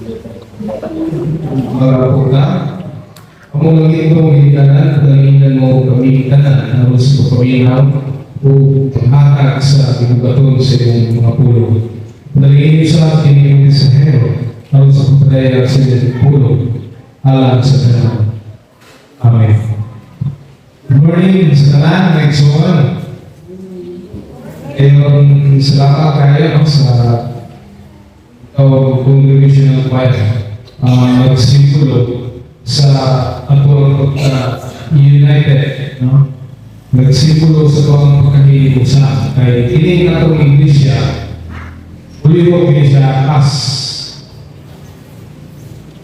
Mga among langitnong ginikanan, padalanginan mo kami tanan aron sa pagpaminaw ug paghatag sa gibugaton sa imong mga pulong. Padalangin sa kini mensahero aron sa pagpadayag sa imong pulong alang sa tanan. Amen. Good morning sa tanan, mga igsoon. Ngayon, salamat kayo, no, sa congregational choir nagsimbolo sa atong united, no? Nagsimbolo sa atong pagkahiusa kay kini atong iglesia uli ko kini siya as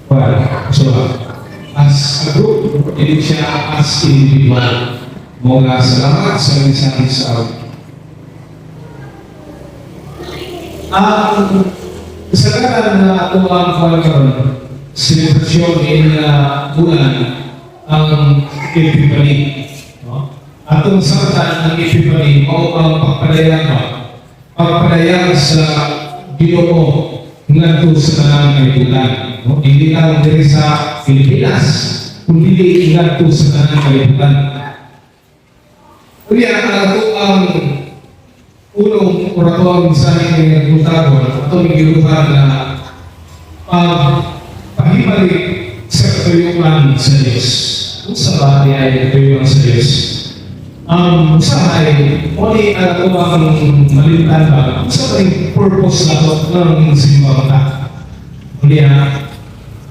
well, so as a group, dili siya as individual. Mao nga salamat sa mensahe sa ang kasagaran na ato ang kuwan karon, selebrasyon in bulan ang Epiphany. No? Atong sartan ang Epiphany mao ang pagpadayag ba? Pagpadayag sa Ginoo ngadto sa tanang kalibutan. No? Dili lang diri sa Pilipinas, kundi ngadto sa tanang kalibutan. Unya ang ato ang unong orato ang mensahe ng buntagon, atong giluhan na pagpahibalik sa katuyuan sa Diyos. Unsa ba niya ay katuyuan sa Diyos? Ang usahay, mao ni ang ato ang malimtan ba? Unsa ba yung purpose nato ng simba ta? Unya,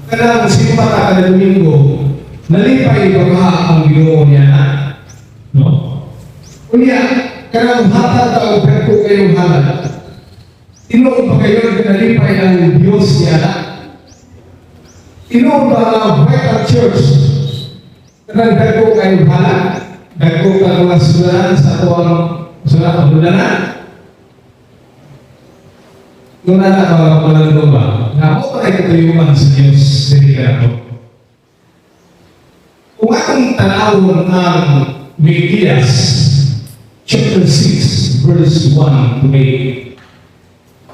kanang simba ta kada Domingo, nalipay ba ka ang Ginoo niya na? No? Unya, kanang hatag ta og dagko kayong halad. Tinuod ba kayo nga nalipay ang Diyos niya na? Tinuod ba nga Vital Church kanang dagko kayong halad? Dagko ka mga sulanan sa atuang sa abundanan? Kung na mga kapalandong ba? Nga mao pa kay katuyuan sa Diyos diri kanato. Kung atong tanawon ang Mikias chapter 6 verse 1 to 8.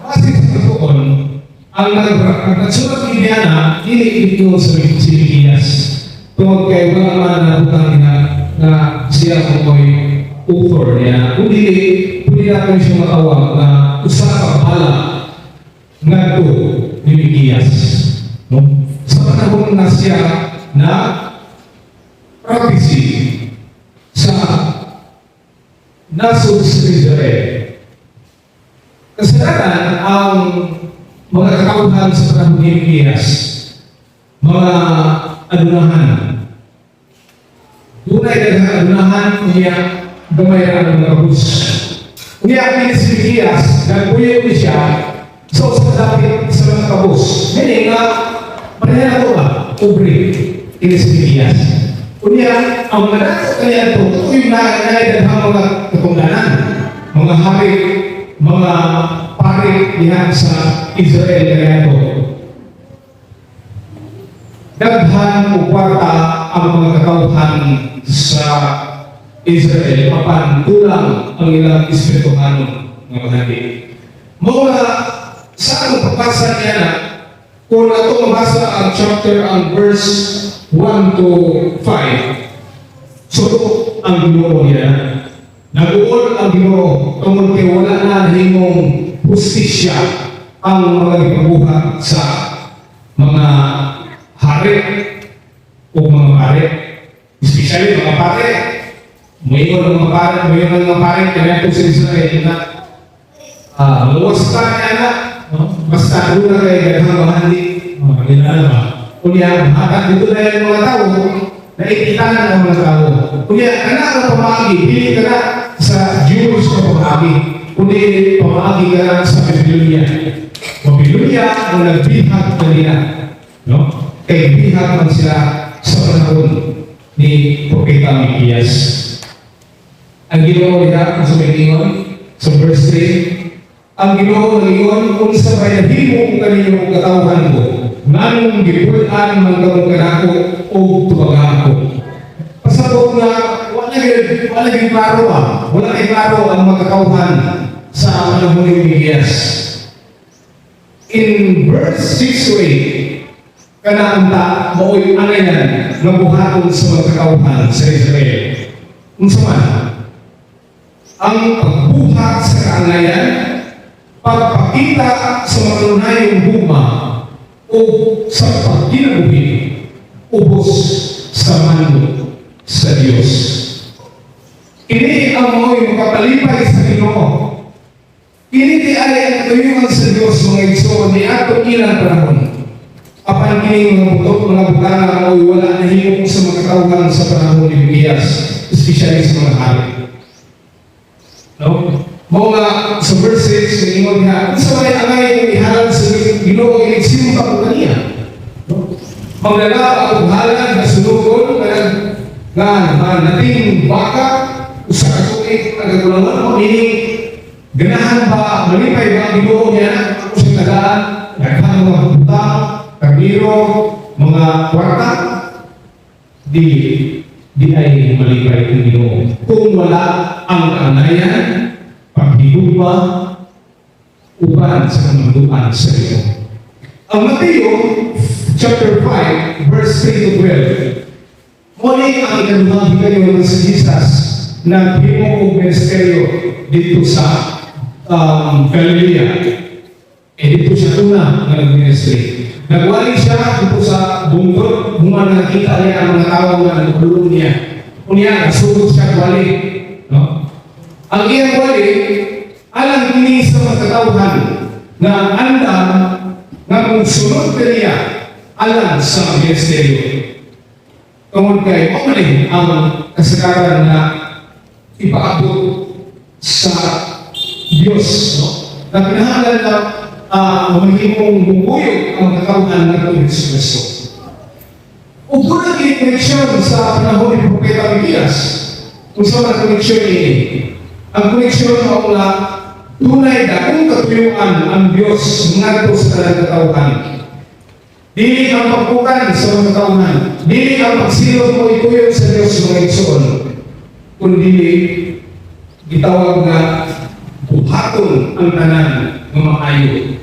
Base sa katuon, ang nagsulat ni Diana, dili ito sa si Mikias. Tungod kay wala man nabutang niya na siya kung mo'y author niya. Kundi pwede natin siya matawag na usa ka bala ngadto ni Mikias. No? Sa panahon na siya na prophecy sa nasod sa Israel. Kasagaran ang mga katawhan sa panahon ni Mikias, mga adunahan. Dunay daghang adunahan niya, gamay ra ang mga kabus. Unya kini si Mikias, nagpuyo ni siya sa usa dapit sa mga kabus. Meaning nga, pareha na to ba? Pobre, kini si Mikias. Unya, ang mga dato kaya ito, ito yung na mga katungdanan, mga hari, mga pari diha sa Israel kaya ito. Daghan og kwarta ang mga katawhan sa Israel apan kulang ang ilang espirituhanon nga bahagi. Mao nga sa atong pagbasa niya na kung ato mabasa ang chapter, ang verse 1 to 5, suto ang Ginoo niya. Naguol ang Ginoo tungod kay wala na nahimong hustisya ang mga gipabuhat sa mga hari o mga pare. Especially mga pare. Muingon ang mga pare, muingon ang mga pare, kaya sa Israel na luwas ka niya na, no? Basta doon na kay daghang bahandi, oh, kanila na ba? Kunya, hatag dito na yung mga tao, naikitanan ang mga tao. Kunya, kana ang pamaagi, dili ka na sa Jewish na pamaagi, kundi pamaagi ka na sa Babylonia. Babylonia ang nagbihag kanila. No? Kay bihag man sila sa panahon ni Propeta Mikias. Ang Ginoo diha kung sa may ingon, sa verse 3, ang Ginoo nag-ingon, "Unsa bay nahimo ko kaninyo og katawhan ko? Nganong gipul-an man kamo kanako og tubaga ko?" Pasabot nga wala gyud klaro ba? Wala kay klaro ang mga katawhan sa panahon ni Mikias. In verse 6 to 8, Kana unta mao'y angayan nga buhaton sa mga katawhan sa Israel. Unsa man? Ang pagbuhat sa kaangayan, pagpakita sa makanunayong gugma o sa pagkinabuhi ubos sa mando sa Dios. Kini ang mao'y makapalipay sa Ginoo. Kini di ay ang katuyuan sa Dios, mga igsoon, ni atong ilang panahon. Apan kini mga butot, mga butanga mao'y wala nahimo sa mga katawhan sa panahon ni Mikias, especially sa mga hari. No? Mao nga sa verse 6, ingon niya, "Unsa may angay nga ihalad sa Ginoo inig simba ko kaniya?" No? Magdala og halad nga sunugon nga nating baka 1 ka tuig ang kagulangan, no? Meaning, ganahan ba, malipay ba ang Ginoo niya ako sa tagaan, daghan mga butang, karnero, mga kwarta? Di ay malipay ang Ginoo kung wala ang kaangayan, paghigugma, uban sa kamanduan sa Ginoo. Ang Mateo chapter 5 verse 3 to 12, mao ni ang ikaduhang higayon si Jesus naghimo og ministeryo dito sa Galilea. Eh dito siya una nga nag-ministry. Nagwali siya dito sa bungkod, human nakita niya ang mga tao nga nagpulong niya. Unya, nasugod siya wali. No? Ang iyang wali, alang kini sa mga katawhan na andam nga kung sunod kaniya alang sa ministeryo. Tungod kay mao man ang kasagaran na ipaabot sa Diyos, no? Na kinahanglan na mahimong munguyog ang katawhan ng Jesu Kristo. Ug doon ang koneksyon sa panahon ni Propeta Mikias. Kung sa mga koneksyon ini, ang koneksyon mao nga dunay dakong katuyuan ang Diyos ngadto sa tanang katawhan. Dili ang pagpukan sa mga katawhan, dili ang pagsilot mo ituyok sa Diyos, mga igsoon, kundi gitawag nga buhaton ang tanan nga maayo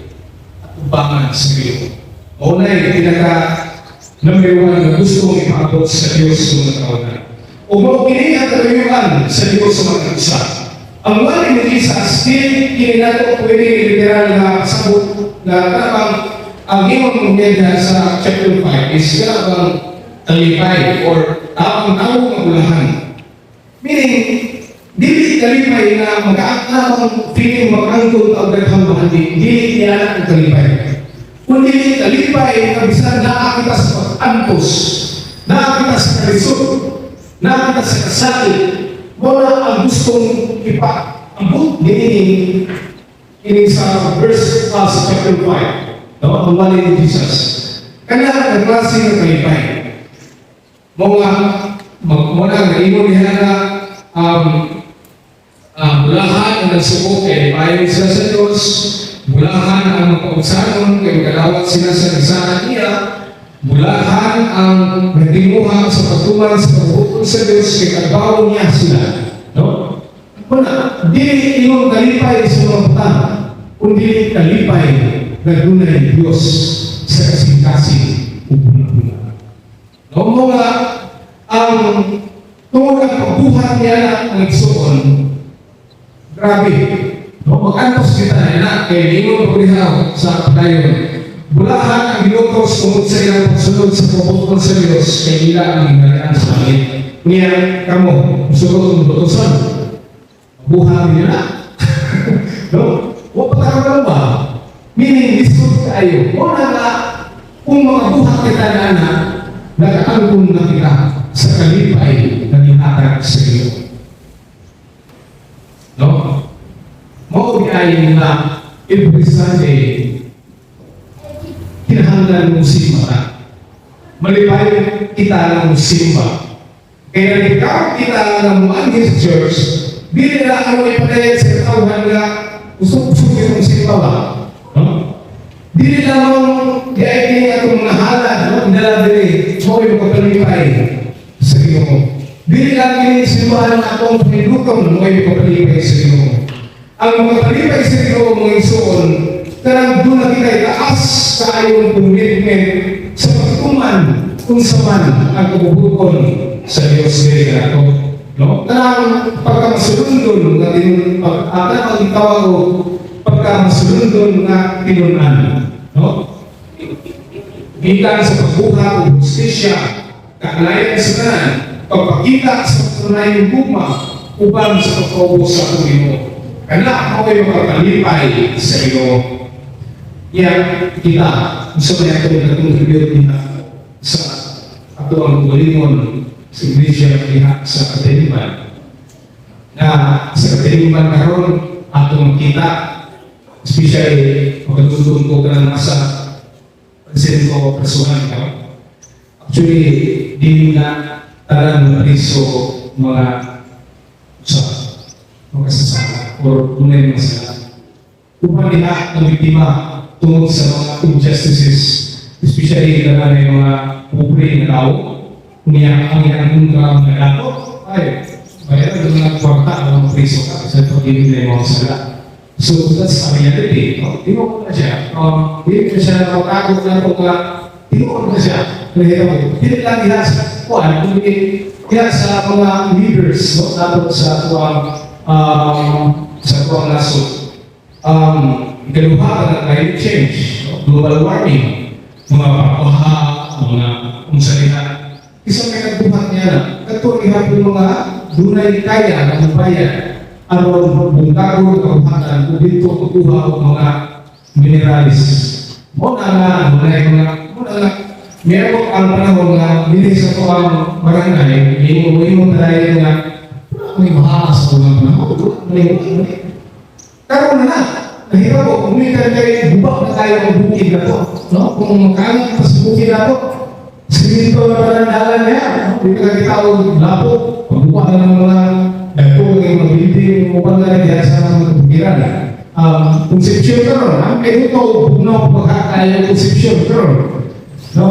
at ubangan sa Ginoo. Mao na yung pinaka number one nga gusto mong ipaabot sa Diyos sa mga katawhan. O mao kini ang katuyuan sa Diyos sa mga usa. Ang wali ni Jesus, dili kini nato pwede literal na sabot na kanang ang imong niya sa chapter 5 is kanang kalipay or taong tao nga ulahan. Meaning, dili kalipay na magkaaklamang feeling makaangkon og daghang bahandi, dili niya ang kalipay. Kundi kalipay nga bisan naa kita sa pag-antos, naa kita sa kalisod, naa kita sa kasakit, wala ang gustong ipaabot niini ini sa verse sa chapter 5, no? Ang wali ni Jesus. Kana ang klase ng kalipay. Mao nga mo na ingon niya na bulahan ang nagsuko kay lipayon sila sa Diyos, bulahan ang magpaugsanon kay magadawat sila sa gisaan niya, bulahan ang nagtinguha sa pagtuman sa pagbuot sa Diyos kay kabaw niya sila. No? Wala, dili ingon kalipay sa mga butang, kundi kalipay na dunay Diyos sa kasing-kasing ug bunga. No, mao nga ang tungod ang pagbuhat niya na ang igsuon, grabe. No, mag-antos kita na kay ingon ko diha sa padayon. Bulahan ang ginutos tungod sa ilang pagsunod sa pagbuot sa Diyos kay ila ang gingharian sa langit. Niya kamo, musulod ng butosan. Buhat niya na. No? Wa pa ka ba? Meaning, lisod kaayo. Wala nga, kung makabuhat kita na anak, nakaangkon na kita sa kalipay na gihatag sa Ginoo. No? Mao ay na every Sunday, kinahanglan mong simba ka. Malipay kita ng simba. Kaya ikaw kita ng muanhi sa church, dili na ano ipadayag sa katawhan nga usog-usog itong simba ba? No? Dili lamang di ay kini atong mga halad, no? Dala diri, mao yung makakalipay sa Ginoo. Dili lang kini simbahan ng atong pinduton, mao yung makakalipay sa Ginoo. Ang makakalipay sa Ginoo, mga igsoon, kanang doon na kita taas kaayong commitment sa pagtuo. Unsa man ang kabubut-on sa Dios diri kanato. No? Kanang pagkamasulundon nga tinun pag ang gitawag og pagkamasulundon nga tinun-an, no? Gikan sa pagbuhat og hustisya, kaalayan sa tanan, pagpakita sa patunayong gugma, uban sa pagpaubos sa atong Ginoo. Kana mao'y makakalipay sa Ginoo. Iya kita unsa man atong nag-contribute diha sa ato ang kaugalingon sa iglesia diha sa Katilingban. Na sa Katilingban karon atong makita, especially makadungdung ko kanang nasa pansin ko prisuhan ka. Actually, di na tanan mga priso mga sa mga sasala or tunay mga sala. Uban diha ang biktima tungod sa mga injustices, especially kana yung mga pobre nga tao, unya ang iyang kontra mga dato, ay, bayaran ng mga kwarta ang mga priso ka sa pag-ibig na yung mga sala. So that's a reality. No? Tinuod na siya. Di na siya matago na ito nga, tinuod na siya. Nakita mo, dili lang diha sa kuan, kundi diha sa mga leaders, no? Nato sa tuang nasod. Ikaduha ang climate change, no? Global warming, mga pagbaha, mga unsa diha. Isa may nagbuhat niya na, kadto gihapon mga dunay kaya nga mubayad aron bungkagon ang kabuhatan ug didto kuha og mga minerals. Mo na nga dunay mga mo na nga meron ang panahon nga dili sa tuang barangay imo imo tayo nga wala may baha sa mga panahon. Wala may karon na na nahirap ko umikan kay bubak na tayo ang bukid na to, no? Kung makaangit pa sa bukid na to, simento na pala ang dalan niya, no? Di ka kita og lapo pagbuka na ng mga dagko ng mga building mo na diha sa mga kabukiran. Concepcion karon, ha? Kay ito bugnaw pagkakayo Concepcion karon, no?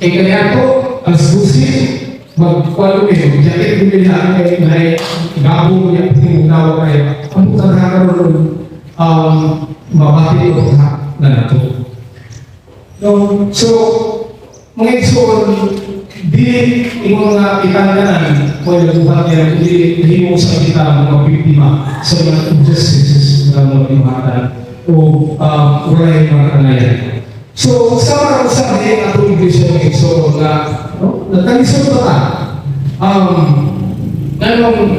Eh kaya to alas 12 magkuan mi, mag-jacket mi diha kay may gabo niya bugnaw kayo. Ang buta na karon mabati ko ha na nato. No, so mga igsoon, dili ingon nga kitang tanan mo nagbuhat niya, kundi nahimo sa kita mga biktima sa mga injustices nga mga binuhatan o walay mga kangayan. So, sama ra sa di atong iglesia, mga igsoon, nga no, nagkalisod ba ta? Nganong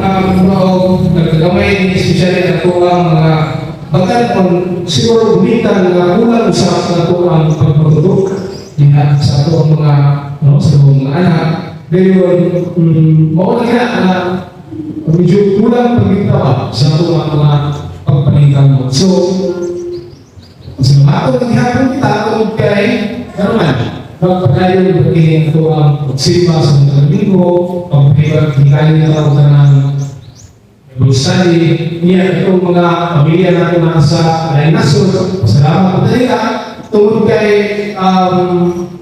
nagkagamay especially ato ang mga batan siguro gumitan nga kulang sa ato ang pagpatutok diha sa ato ang mga, no, sa mga anak. Dayon mao na kaya na medyo kulang pagitawa sa ato ang mga pagpaningkamot. So sa ato naghihapon kita tungod kay karon magpadayon pagkihin ato ang pagsimba sa mga Domingo, pagpahibag hikayon na tawag ng Bible study niya. Itong mga pamilya natin na sa laing nasod, pasalamat po nila tungod kay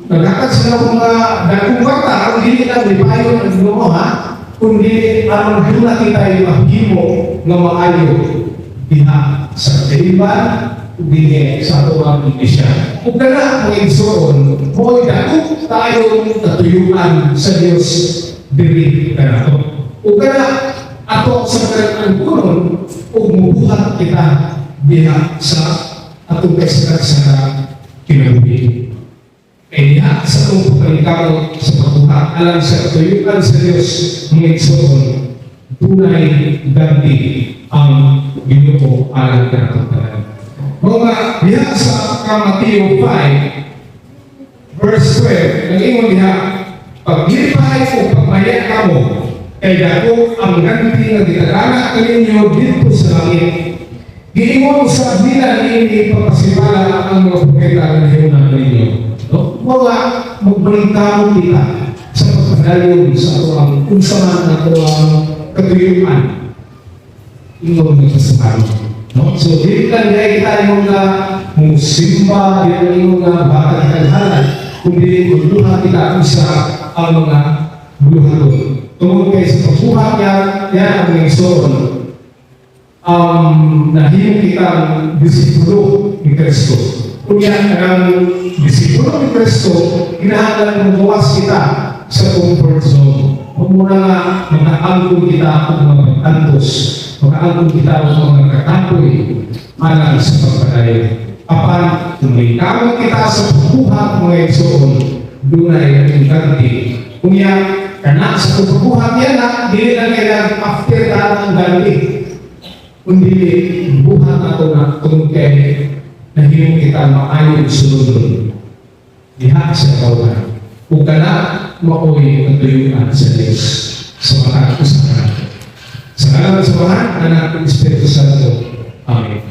naghatag sila og mga dagkong kwarta aron dili lang lipayon ang Ginoo ha, kundi aron duna kita yung mahimo nga maayo diha sa katilingban ug dinhi sa atoang iglesia. Ug kana, mga igsoon, mo'y dako tayong katuyuan sa Dios diri kanato. Ug kana ato sa angkunon ug mubuhat kita diha sa atong kaisa sa kinabuhi. Kaya diha sa atong pagpaningkamot sa pagbuhat alang sa katuyuan sa Dios, mga igsoon, dunay ganti ang Ginoo alang kanatong tanan. Mga diha sa ka Mateo 5 verse 12, nag-ingon diha, "Paglipay o pagmaya kamo, kay dako ang ganti nga gitagana kaninyo didto sa langit. Giingon sa nila niini pagpasibala ang mga propeta nga nahimuna ninyo." No? Mga magbalingkamot kita sa pagpadayon sa atoang unsa man ang atoang katuyuan ingon nga kasamahan. No? So, dili lang diay kita ingon nga musimba, dili lang ingon nga baka kitang kundi magbuhat kita usa ang mga buluhaton. Tungod kay sa pagbuhat niya, niya ang mga igsoon, nahimo kitang disipulo ni Kristo. Kunya ang disipulo ni Kristo, kinahanglan mugawas kita sa comfort zone. Huwag muna nga makaangkon kita og mga pag-antos, makaangkon kita og mga kakapoy alang sa pagpadayon. Apan, kung may kamot kita sa pagbuhat, mga igsoon, dunay ang ganti. Kunya, kana sa pagbuhat niya na, dili na kailangan after na ang ganti. Kundi buhat nato na tungod kay nahimo kita maayong sunod diha sa katawhan. Ug kana maoy katuyuan sa Dios sa matag usa kanato. Sa ngalan sa Amahan, Anak, ug Espiritu Santo. Amen.